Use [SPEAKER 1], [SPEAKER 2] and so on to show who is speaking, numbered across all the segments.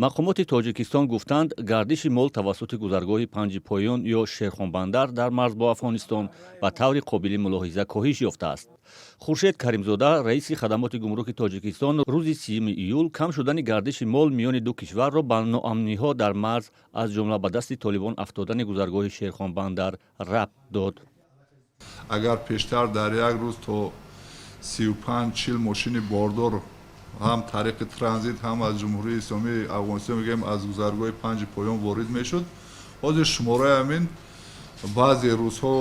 [SPEAKER 1] Мақомоти Тоҷикистон гуфтанд, гардиши мол тавассути гузаргоҳи Панҷи Поён ё Шерхонбандар дар марз бо Афғонистон ба таври қобили мулоҳиза коҳиш ёфтааст. Хуршед Каримзода, раиси хадамоти гумруки Тоҷикистон, рӯзи 30 июл кам шудани гардиши мол миёни ду кишварро ба ноамниҳо дар марз, аз ҷумла ба дасти толибон афтодани гузаргоҳи Шерхонбандар рабт дод.
[SPEAKER 2] Агар пештар дар як рӯз то 35-40 мошини бордор ҳам тариқи транзит, ҳам аз Ҷумҳурии Исломии Афғонистон, мегӯем, аз гузаргоҳи Панҷи Поён ворид мешуд, ҳозир шумораи ҳамин баъзе рӯзҳо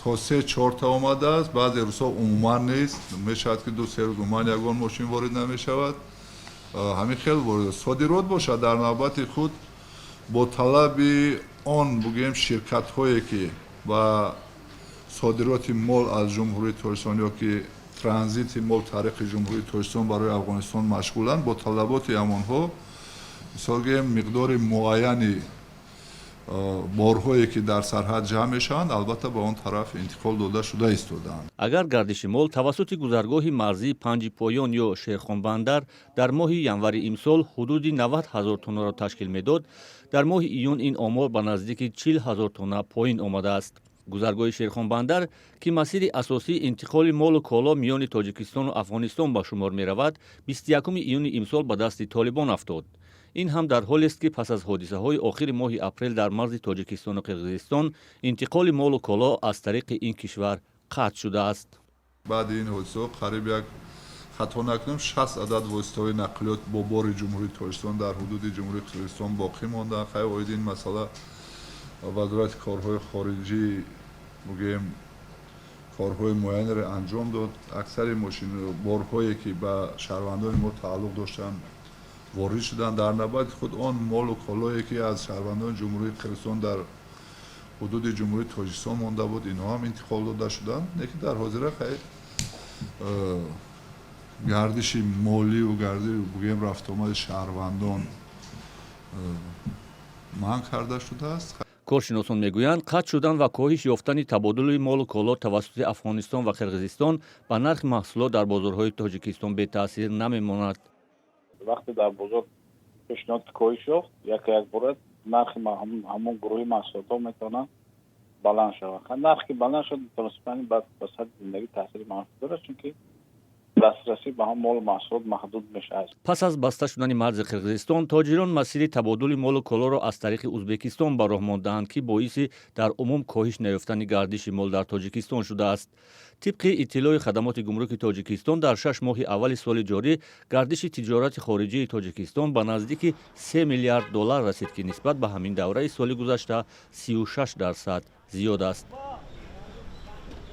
[SPEAKER 2] то се чорта омадааст, баъзе рӯзҳо умуман нест. Мешавад, ки 2-3 рӯз умуман ягон мошин ворид намешавад. Ҳамин хел ворид. Содирот бошад, дар навбати худ, бо талаби он, бугӯем, ширкатҳое, ки ба содироти мол аз Ҷумҳурии Тоҷикистон ё ки транзити мол тариқи Ҷумҳурии Тоҷикистон барои Афғонистон машғуланд, бо талаботи ҳамонҳо, мисол гӯем, миқдори муайяни борҳое, ки дар сарҳад ҷамъ мешаванд, албатта, ба он тараф интиқол дода шуда истодаанд.
[SPEAKER 1] Агар гардиши мол тавассути гузаргоҳи марзии Панҷи Поён ё Шерхонбандар дар моҳи январи имсол ҳудуди 90 ҳазор тоннаро ташкил медод, дар моҳи июн ин омор ба наздики 40 ҳазор тонна поин омадааст. Гузаргоҳи Шерхонбандар, ки масири асосии интиқоли молу коло миёни Тоҷикистону Афғонистон ба шумор меравад, 21 июни имсол ба дасти толибон афтод. Ин ҳам дар ҳолест, ки пас аз ҳодисаҳои охири моҳи апрел дар марзи Тоҷикистону Қирғизистон интиқоли молу коло аз тариқи ин кишвар қатъ шудааст.
[SPEAKER 2] Баъди ин ҳодисаҳо қариб як, хато накунам, 60 адад воситаҳои нақлиёт бо бори Ҷумҳурии Тоҷикистон дар ҳудуди Ҷумҳурии Қирғизистон боқӣ монданд. Хай, оиди ин масъала Вазорати корҳои хориҷӣ, бугӯем, корҳои муайянеро анҷом дод. Аксари мошин борҳое, ки ба шаҳрвандони мо тааллуқ доштанд, ворид шуданд. Дар навбати худ он молу колое, ки аз шаҳрвандони Ҷумҳурии Қирғизистон дар ҳудуди Ҷумҳурии Тоҷикистон монда буд, инҳо ҳам интиқол дода шуданд. Лекин дар ҳозира, хай, гардиши моливу гардиши, бигӯем, рафтуомади шаҳрвандон манъ карда шудааст.
[SPEAKER 1] Коршиносон мегӯянд, қатъ шудан ва коҳиш ёфтани табодули молу коло тавассути Афғонистон ва Қирғизистон ба нархи маҳсулот дар бозорҳои Тоҷикистон бетаъсир намемонад.
[SPEAKER 3] Вақте дар бозор пешниҳод коҳиш ёфт, яке якбора нархи ҳамон гурӯҳи маҳсулотҳо метавонанд баланд шавад. Нарх ки баланд шуд, мутаассифона, ба сатҳи зиндагӣ таъсири манфӣ дорад, чунки дастрасӣ ба ҳам молу маҳсулот маҳдуд мешавад.
[SPEAKER 1] Пас аз баста шудани марзи Қирғизистон, тоҷирон масири табодули молу колоро аз тариқи Узбекистон ба роҳ мондаанд, ки боиси дар умум коҳиш наёфтани гардиши мол дар Тоҷикистон шудааст. Тибқи иттилои хадамоти гумруки Тоҷикистон, дар 6 моҳи аввали соли ҷорӣ гардиши тиҷорати хориҷии Тоҷикистон ба наздики 3 миллиард доллар расид, ки нисбат ба ҳамин давраи соли гузашта 36% зиёд аст.